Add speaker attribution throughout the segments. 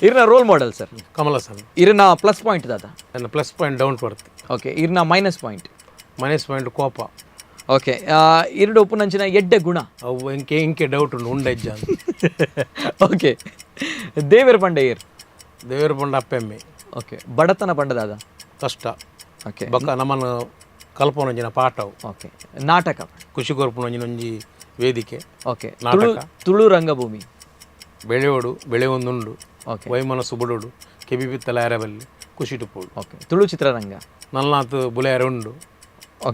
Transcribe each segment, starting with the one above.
Speaker 1: ಇರ್ನ role model sir?
Speaker 2: Kamal Haasan.
Speaker 1: ಇರ್ನ plus point ದಾದ?
Speaker 2: ನನ್ನ ಪ್ಲಸ್ ಪಾಯಿಂಟ್ ಡೌನ್ ಬರ್ತು.
Speaker 1: ಓಕೆ, ಇರ್ನ ಮೈನಸ್ ಪಾಯಿಂಟ್?
Speaker 2: ಮೈನಸ್ ಪಾಯಿಂಟ್ ಕೋಪ.
Speaker 1: ಓಕೆ, ಇರಡು ಉಪ್ಪುನಂಚಿನ ಎಡ್ಡೆ ಗುಣ?
Speaker 2: ಅವು ಇಂಕೆ ಇಂಕೆ ಡೌಟ್ ಉಂಡು ಉಂಡೆಜ್ಜ.
Speaker 1: ಓಕೆ, ದೇವೇರ್ ಪಂಡ ಏರ್?
Speaker 2: ದೇವರು ಪಂಡ ಅಪ್ಪೆಮ್ಮೆ.
Speaker 1: ಓಕೆ, ಬಡತನ ಪಂಡ ದಾದ?
Speaker 2: ಕಷ್ಟ.
Speaker 1: ಓಕೆ.
Speaker 2: ಬೊಕ್ಕ ನಮ್ಮನ್ನು ಕಲ್ಪನೊಂಜಿನ ಪಾಠವು.
Speaker 1: ಓಕೆ, ನಾಟಕ?
Speaker 2: ಖುಷಿ ಕೊರ್ಪುನೊಂಜಿನ ಒಂಜಿ ವೇದಿಕೆ.
Speaker 1: ಓಕೆ, ತುಳು?
Speaker 2: ನಾಟಕ.
Speaker 1: ತುಳು ರಂಗಭೂಮಿ?
Speaker 2: ಬೆಳೆಯೋಡು ಬೆಳೆಯೊಂದುಂಡು. ವೈಮನಸ್ಸು ಬುಡೋಡು, ಕೆಬಿ ಬಿತ್ತಲ ಅರಬಲ್ಲಿ ಖುಷಿ ಪೋಡು.
Speaker 1: ಓಕೆ, ತುಳು ಚಿತ್ರರಂಗ?
Speaker 2: ನಲ್ನಾತ್ ಬುಲೆಯರ ಉಂಡು,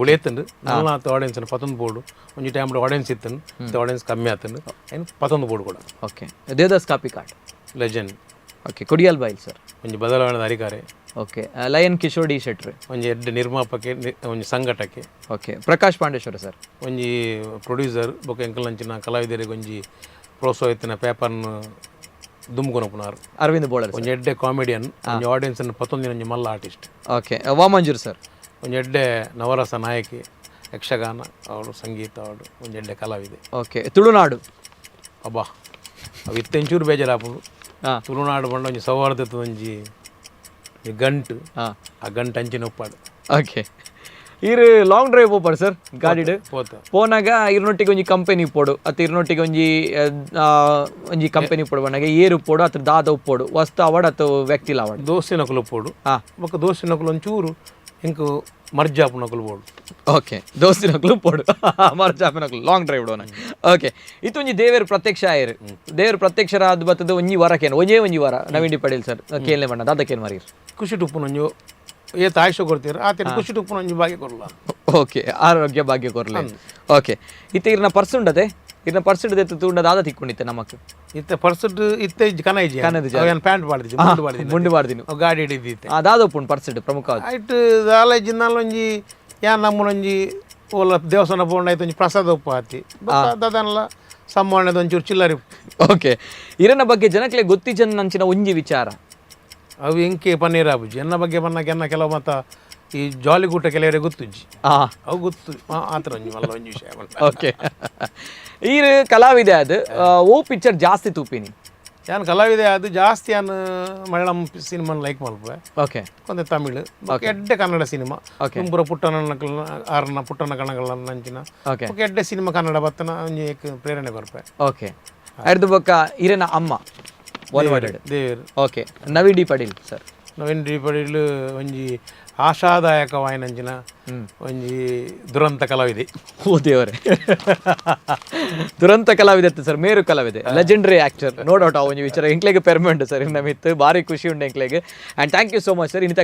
Speaker 2: ಬುಳೆತಂಡು ನಲ್ನಾತ್ ಆಡಿಯನ್ಸ್ ಪತೊಂದು ಬೋಡು. ಒಂಜಿ ಟೈಮ್ ಆಡಿಯನ್ಸ್ ಇತ್ತನು, ಆಡಿಯನ್ಸ್ ಕಮ್ಮಿ ಆತಂಡು, ಏನು ಪತೊಂದು ಬೋಡು ಕೂಡ.
Speaker 1: Okay, Devdas Kapikad?
Speaker 2: Legend.
Speaker 1: Okay, Kodial Bail sir?
Speaker 2: ಒಂಜಿ ಬದಲಾವಣೆದ ಅಧಿಕಾರಿ.
Speaker 1: ಓಕೆ, ಲಯನ್ ಕಿಶೋರ್ ಡಿ ಶೆಟ್ರ್?
Speaker 2: ಒಂಜಿ ಎಡ್ಡೆ ನಿರ್ಮಾಪಕೆ, ಒಂಜಿ ಸಂಘಟಕೆ.
Speaker 1: Okay, Prakash Pandeshwar sir?
Speaker 2: ಒಂಜಿ ಪ್ರೊಡ್ಯೂಸರ್, ಬೊಕ್ಕ ಎಂಕಲ್ನಂಚಿನ ಕಲಾವಿದರಿಗೆ ಒಂಜಿ ಪ್ರೋತ್ಸಾಹ ಇತ್ತಿನ ಪೇಪರ್ನ್ ದುಮ್ಕೊನಪುನಾರು.
Speaker 1: ಅರವಿಂದ್ ಬೋಳರ್?
Speaker 2: ಒಂಜಿ ಎಡ್ಡೆ ಕಾಮಿಡಿಯನ್, ಒಂಜಿ ಆಡಿಯನ್ಸ್ ಪತ್ತೊಂದಿನ ಒಂಜಿ ಮಲ್ಲ ಆರ್ಟಿಸ್ಟ್.
Speaker 1: Okay, Vamanjoor sir?
Speaker 2: ಒಂಜಿ ಎಡ್ಡೆ ನವರಸ ನಾಯಕಿ, ಯಕ್ಷಗಾನ ಅವಳು, ಸಂಗೀತ ಅವಳು, ಒಂಜಿ ಎಡ್ಡೆ ಕಲಾವಿದೆ.
Speaker 1: ಓಕೆ, ತುಳುನಾಡು?
Speaker 2: ಅಬ್ಬಾ, ಅವು ಇತ್ತೆಂಚೂರು ಬೇಜಾರಾಪುಂಡು. ತುಳುನಾಡು ಪಂಡ ಒಂಜಿ ಸೌಹಾರ್ದತೆ, ಒಂಜಿ ಈ ಗಂಟು. ಆ ಗಂಟು ಅಂಚಿನ ಉಪ್ಪಾಡು.
Speaker 1: ಓಕೆ, ಈರ್ ಲಾಂಗ್ ಡ್ರೈವ್ ಪೋಪರ್ ಸರ್ ಗಾಡಿಡ್?
Speaker 2: ಪೋತ.
Speaker 1: ಪೋನಾಗ ಇರ್ನೊಟ್ಟಿಗೆ ಒಂಜಿ ಕಂಪೆನಿ ಪೋಡು ಅತ್ತ ಇರ್ನೊಟ್ಟಿಗೆ ಒಂಜಿ ಒಂಜಿ ಕಂಪೆನಿ ಪೋಡು ಪನ್ನಾಗ ಏರು ಉಪ್ಪೋಡು ಅತ್ತ ದಾದ ಉಪ್ಪೋಡು, ವಸ್ತು ಅವಡ್ ಅತ್ತ ವ್ಯಕ್ತಿಲ ಅವಡ್?
Speaker 2: ದೋಸ್ತಿನಕುಲು ಉಪ್ಪೋಡು. ಬೊಕ್ಕ ದೋಸ್ತಿನಕುಲು ಒಂಚೂರು ಇಂಕು ಮರ್ಜಾಪುನಕುಲು ಬೋಡು.
Speaker 1: ಓಕೆ, ದೋಸ್ತಿನಕುಲು ಪೋಡು, ಮರ್ಜಾಪಿನಕುಲು ಲಾಂಗ್ ಡ್ರೈವ್ ಡೋನ. ಓಕೆ, ಇತ್ತೊಂಜಿ ದೇವೇರು ಪ್ರತ್ಯಕ್ಷ ಆಯೆರ್, ದೇವೇರು ಪ್ರತ್ಯಕ್ಷರಾದ್ ಬತ್ತದ ಒಂಜಿ ವರ ಕೇನ್, ಒಂಜೇ ಒಂಜಿ ವರ ನವೀನ್ ಡಿ ಪಡೇಲ್ ಸರ್ ಕೇನ್ಲೆ ಬಣ್ಣ ದಾದ ಕೇನ್ ಮಾರೀರ್?
Speaker 2: ಖುಷಿ ಉಪ್ಪುನೊಂಜಿ ಏತ್ ಆಯುಷ್ಯ ಕೊಡ್ತೀರ ಆತನ ಖುಷಿ ಉಪ್ಪುನೊಂಜಿ ಬಾಗಿ ಕೊರಲ.
Speaker 1: ಓಕೆ, ಆರೋಗ್ಯ ಭಾಗ್ಯ ಕೊರ್ಲೆ. ಓಕೆ, ಇತ್ತೆ ಇರ್ನ ಪರ್ಸ್ ಉಂಡದೆ, ಇರ್ನ ಪರ್ಸ್ ಹಿಡ್ದು ತೂಂಡ ದಾದ ತಿಕ್ಕೊಂಡಿತ್ತೆ ನಮಕ್?
Speaker 2: ಇತ್ತೆ ಪರ್ಸಟ್ ಇತ್ತೆ ಇಜ್ಜಿ, ಕನ ಇಜ್ಜಿ.
Speaker 1: ಕನ ಇಜ್ಜಿ.
Speaker 2: ಅವೇನ್ ಪ್ಯಾಂಟ್ ಪಾಡ್ದಿಜ್ಜಿ, ಮುಂಡು ಪಾಡ್ದಿನಿ.
Speaker 1: ಮುಂಡು ಪಾಡ್ದಿನಿ.
Speaker 2: ಅವು ಗಾಡಿ ಹಿಡಿದಿತ್ತೆ.
Speaker 1: ದಾದ ಉಪ್ಪುಂಡು ಪರ್ಸ್ ಪ್ರಮುಖ?
Speaker 2: ಐಟ್ ದಾಲ ಇಜ್ಜಿಂದಾಲ ಒಂಜಿ ಯಾನ್ ನಮ್ಮನೊಂಜಿ ಓಲ ದೇವಸ್ಥಾನ ಪೋಂಡ ಆಯ್ತು ಒಂಜಿ ಪ್ರಸಾದ ಉಪ್ಪು ಆತಿ, ದಾದನಲ ಸಮ್ಮೋಣದ ಒಂಚೂರು ಚಿಲ್ಲರೆ ಉಪ್ಪು.
Speaker 1: ಓಕೆ, ಇರನ ಬಗ್ಗೆ ಜನಕ್ಲೆ ಗೊತ್ತಿಜನ್ ಅಂಚಿನ ಒಂಜಿ ವಿಚಾರ?
Speaker 2: ಅವು ಇಂಕೆ ಪನ್ನೀರ್ ಆಪುಜಿ. ಎನ್ನ ಬಗ್ಗೆ ಪನ್ನಾಗ ಎನ್ನ ಕೆಲವು ಮತ್ತ ಈ ಜಾಲಿ ಕೂಟ ಕೆಲವರಿಗೆ ಗೊತ್ತುಜ್ಜಿ. ಅವು ಗೊತ್ತು ಆತರ ಒಂಜಿ ಮಲ್ಲ ಒಂಜಿ ವಿಷಯ ಪಂಡ.
Speaker 1: ಓಕೆ, ಈರ್ ಕಲಾವಿದೆ ಅದು ಓ ಪಿಕ್ಚರ್ ಜಾಸ್ತಿ ತೂಪಿನಿ?
Speaker 2: ಯಾನ್ ಕಲಾವಿದೆ ಅದು ಜಾಸ್ತಿ ಯಾನ್ ಮಲಯಾಳಂ ಸಿನಿಮಾ ಲೈಕ್ ಮಲ್ಪುವೆ. ಕೊಂತೆ ತಮಿಳು, ಬೊಕ್ಕ ಎಡ್ಡೆ ಕನ್ನಡ ಸಿನಿಮಾ. ಪೂರ ಪುಟ್ಟನ ಆರ್ನ ಪುಟ್ಟನ ಕಣಗಳ ಅಂಚಿನ. ಬೊಕ್ಕ ಎಡ್ಡೆ ಸಿನಿಮಾ ಕನ್ನಡ ಬತ್ತನ ಒಂಜಿ ಏಕ್ ಪ್ರೇರಣೆ ಕೊರ್ಪೆ.
Speaker 1: ಓಕೆ, ಅರ್ದು ಬೊಕ್ಕ ಇರನ ಅಮ್ಮ ಒನ್ ವರ್ಡ್?
Speaker 2: ದೇವರು.
Speaker 1: Okay, Naveen D Padil sir?
Speaker 2: Naveen D Padil ಒಂಜಿ ಆಶಾದಾಯಕವಾಯಿನಂಚಿನ ಒಂಜಿ ದುರಂತ ಕಲಾವಿದೆ.
Speaker 1: ಓ ದೇವರೇ, ದುರಂತ ಕಲಾವಿದೆ ಅತ್ತ ಸರ್, ಮೇರು ಕಲಾವಿದೆ, ಲೆಜೆಂಡರಿ ಆಕ್ಟರ್, ನೋ ಡೌಟ್. ಆ ಒಂಜಿ ವಿಚಾರ ಎಂಕ್ಲೆಗ್ ಪೆರ್ಮೆ ಉಂಟು ಸರ್, ಇನ್ನ ಮಿತ್ತು ಬಾರಿ ಖುಷಿ ಉಂಟು ಎಂಕ್ಲೆಗ್. And thank you so much sir. ಇನ್ನಿತ